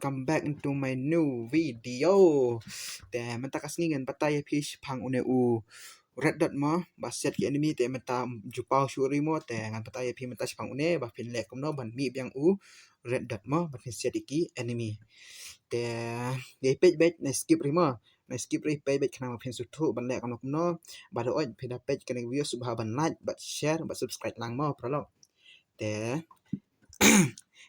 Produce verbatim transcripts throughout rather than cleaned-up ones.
Come back into my new video. Te mynta ka sngi ngan batai ïa phi shaphang une u red dot mo, ba siat ki enemy, te mynta ju paw shuh ri mo, te ngan batai ïa phi mynta shaphang une ba phin leh kumno ban mih biang u red dot mo, ba phin siat ïa ki enemy. Te ïa peit beit, ne skip ri mo, ne skip ri, peit beit khnang ba phin sngewthuh ban leh kumno kumno. Ba da oi phi da peit kane ka video, sngewbha ban like bad share bad subscribe lang mo paralok. Te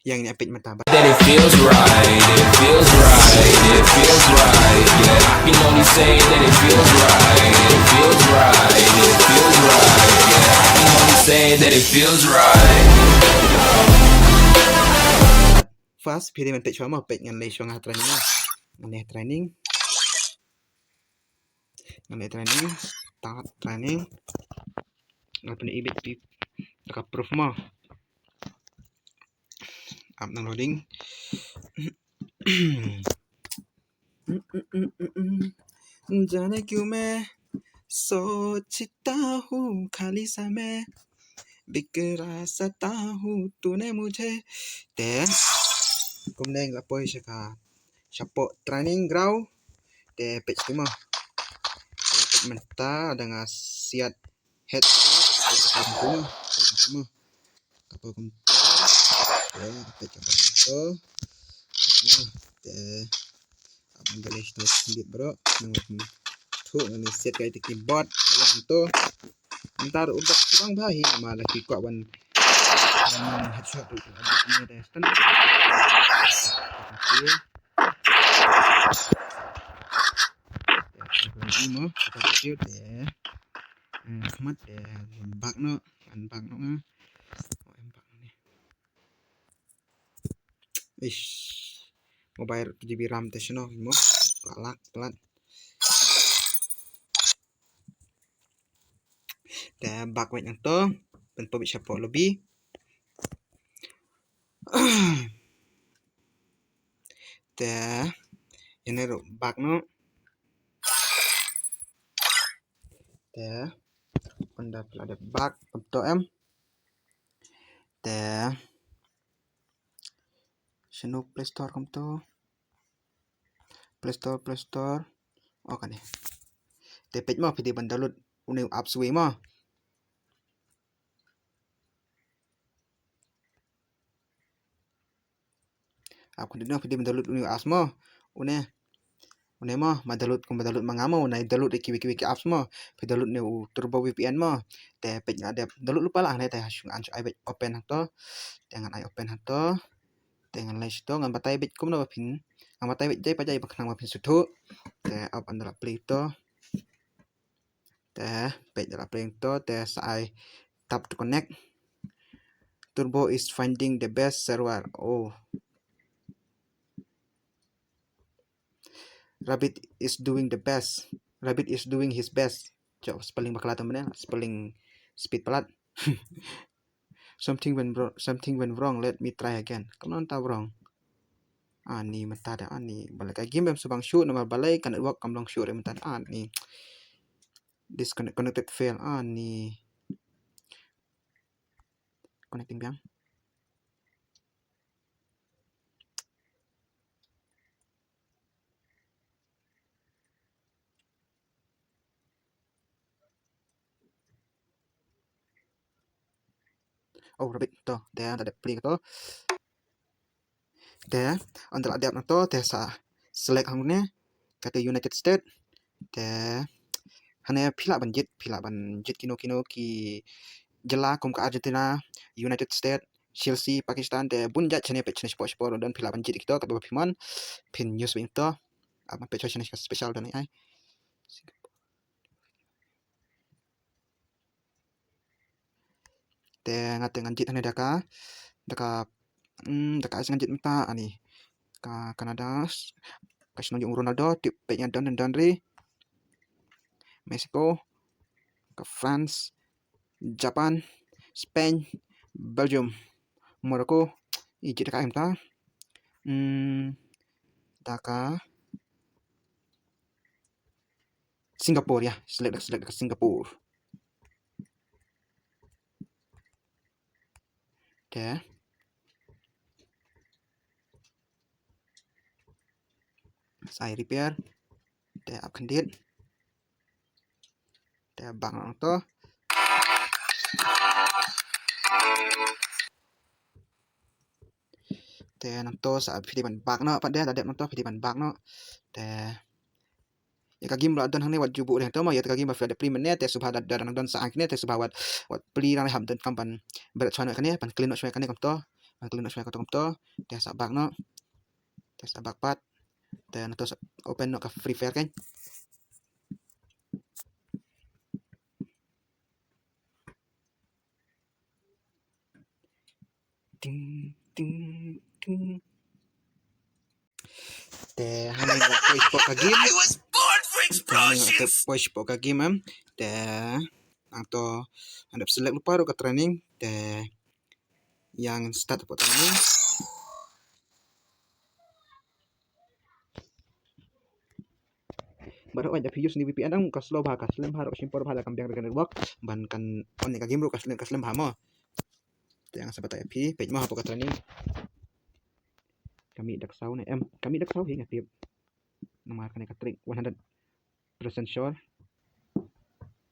ïa ngin ïa peit mynta ba. That it feels right, it feels right, it feels right. Yeah, I can only say that it feels right, it feels right, it feels right. Yeah, I can only say that it feels right. First phi dei ban peit shuwa mo, peit ngan leit shuwa nga ha training mo. Ngan leit ha training. Ngan leit training, start training. Ngan pyni beit phi da ka proof mo. Ap nang loading. जाने क्यों मैं सोचता हूँ खाली समय, बिखरा सता हूँ तूने मुझे. Te kumne nga la poi sha ka, shapoh training ground. Te peit sha mo. Te peit mynta da nga siat headshot. Te peit kumne, peit kumne. Ka poi kumto. Te peit ka poi kumto. Peit mo. Te ap ngan leit sha to khyndiat bro. Nang wan thu ngan siat kai te keyboard ba ïa to. Mynta ruh u dap shuh bha hi, ma la ki kwah ban, ban headshot ruh, ruh, ruh, ruh, ruh, stun. Te, te, te, te, eh, khmat, te, back noh, ngan back noh nga. Oh, em back noh ne. Ish. Mobile two GB RAM te shano mo. Palat, palat. Te back wait nangto. Pynpop shapoh lobby. Te ïa ne ruh back noh. Te ynda phi la dep back kumto em. Te shano Play Store kumto. Play Store, Play Store. Oh, kane. Te peit mo, phi dei ban download une u apps wei mo. App kumne phi dei ban download une u apps mo. Une. Une mo, ma download, kumba download ma nga mo, une download ïa kiwei kiwei ki apps mo. Phi download ne u Turbo V P N mo. Te peit nga dep download lypa la hangne, te shu ngan shu ai beit open hangto. Te ngan ai open hangto. Te ngan leit shato, ngan batai beit kumno ba phin, ngan batai beit jai pa jai ba khnang ba phin sngewthuh. Te ap ynda la play to. Te peit ynda la play to, te sa ai tap to connect. Turbo is finding the best server. Oh. Rabbit is doing the best. Rabbit is doing his best. Chok, spelling bakla to mynne, spelling speed palat. Something went wrong, something went wrong. Let me try again. Kumno mynta wrong? Ani mynta da ani. Balei ka game bym shu bang shuh namar balei ka network kam long shuh re mynta da ani. Disconnect, connected fail ani. Connecting biang. Oh, rabbit to. Te ynda dep play to. Te ynda la dep na to, te sa select hangne kata United States. Te hangne phi lah ban jied, phi lah ban jied kino kino ki jylla kum ka Argentina, United States, Chelsea, Pakistan, te bun jait channel, peit channel shapoh shapoh, don phi lah ban jied kito katba phi mon. Phin use beit to. Ap peit channel special don ai. Te nga te ngan jied hangne da ka, da ka, mm, da ka ai ngan jied mynta ani. Ka Canada, ka shnong jong u Ronaldo, tip peit nga don, don ri. Mexico, ka France, Japan, Spain, Belgium, Morocco, i jied da ka ai mynta. Hmm, da ka Singapore, ïa, select, select da ka Singapore. Te sa ai repair. Te ap khyndiat. Te back noh nangto. Te nangto sa phi dei ban back noh pat de, la dep nangto phi dei ban back noh. Te ïa ka game ba la don hangne wat ju buh de hangto mo, ïa ka game ba phi la dep plie mynne, te shuwa da, da, da nang don sa hangne, te shuwa wat, wat plie rangne hap don kam ban bret shuwa noh kane, ban clean noh shuwa kane kumto, ban clean noh shuwa kumto, te sa back noh, te sa back pat, te nangto sa open noh ka Free Fire kan. Ting, ting, ting. Te hangne nga poi shapoh ka game. I was born for explosions. Te hangne nga poi shapoh ka game em. Te nangto nga dep select lypa ruh ka training. Te ïa ngan start hapoh training. Bad hooid da phi use ne VPN ang ka slow bha, ka slem bha ruh, ka shim por bha lada kam biang ruh ka network ban kan on ïa ka game ruh ka slem, ka slem bha mo. Te nga sa batai ïa phi, peit mo hapoh ka training. Ka mih da ka saw ne em, ka mih da ka saw hi nga tip. Namar kane ka trick one hundred percent sure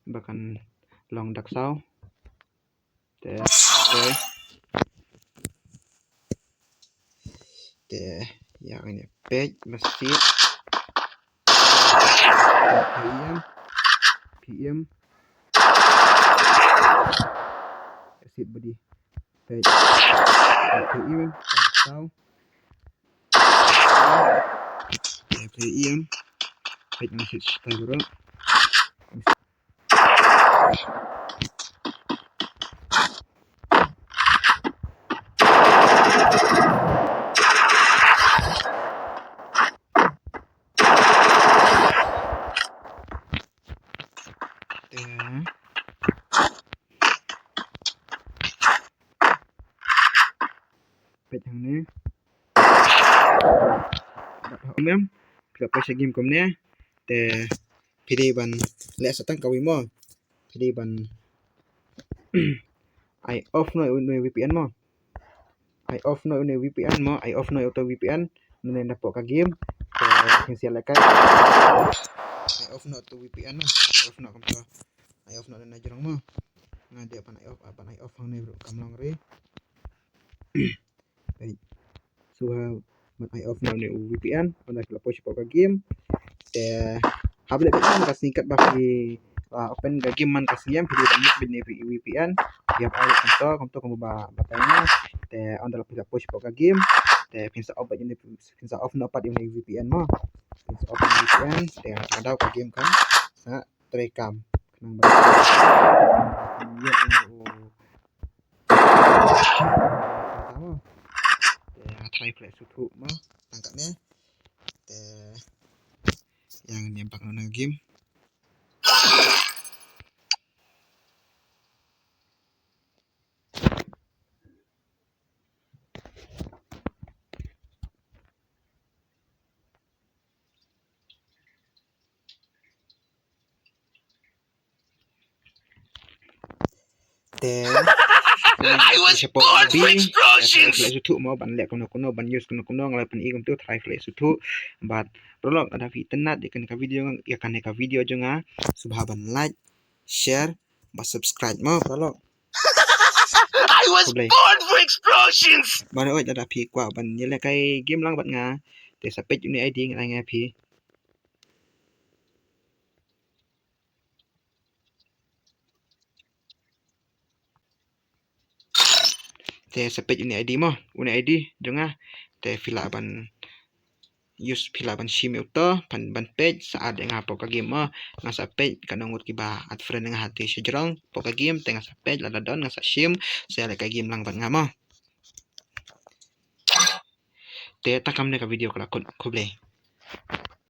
ba kan long da ka saw. Te, te. Te ïa kane peit mesti. PM, PM. Sit body. Peit. PM. Tau. PM. Peit message tau bro. Te peit hangne. Mem, phi la poi sha game kumne. Te phi dei ban leh sa tang kawei mo. Phi dei ban ai off noh ïa une u VPN mo. Ai off noh ïa une u VPN mo, ai off noh ïa uto u VPN. Nane napoh ka game. Te phin sa lehkai. Ai off noh uto u VPN mo. Ai off noh kumto. Ai off noh na jrong mo. Nga dei ban ai off, ban ai off hangne ruh kam long re. Peit. Shuwa ban ai off noh une u VPN, ynda phi la poi shapoh ka game. Te haba leh beit man ka sngi katba phi, ah, open ka game man ka sngi em, phi dei ban use beit une u VPN. Ïa ai kumto, kumto kumba batai nga. Te ynda phi la poi shapoh ka game, te phin sa off beit une, phin sa off noh pat une u VPN mo. Phin sa off une u VPN, te ka daw ka game kan sa trei kam. Khnang ba ïa une u Te nga try phi leh sngewthuh mo tang katne. Te ïa ngan ïa back noh na game. Te I was born for explosions. Try phi leh sngewthuh mo ban leh kumno kumno, ban use kumno kumno, nga la pyni kumto, try phi leh sngewthuh. Bad paralok, lada phi itynnad ïa kane ka video, ïa kane ka video jong nga, sngewbha ban like, share bad subscribe mo paralok. I was born for explosions. Bad hooid, lada phi kwah ban ïalehkai game lang bad nga, te sa peit une u ID ngan ai ïa phi. Te sa peit une u ID mo, une u ID jong nga. Te phi lah ban use, phi lah ban shim ïa uto, ban, ban peit, sa add ïa nga hapoh ka game mo. Nga sa peit, katno ngut kiba add friend ïa nga ha te shajrong hapoh ka game, te nga sa peit, lada don nga sa shim, sa ïalehkai game lang bad nga mo. Te tang kumne ka video ka la kut, khublei.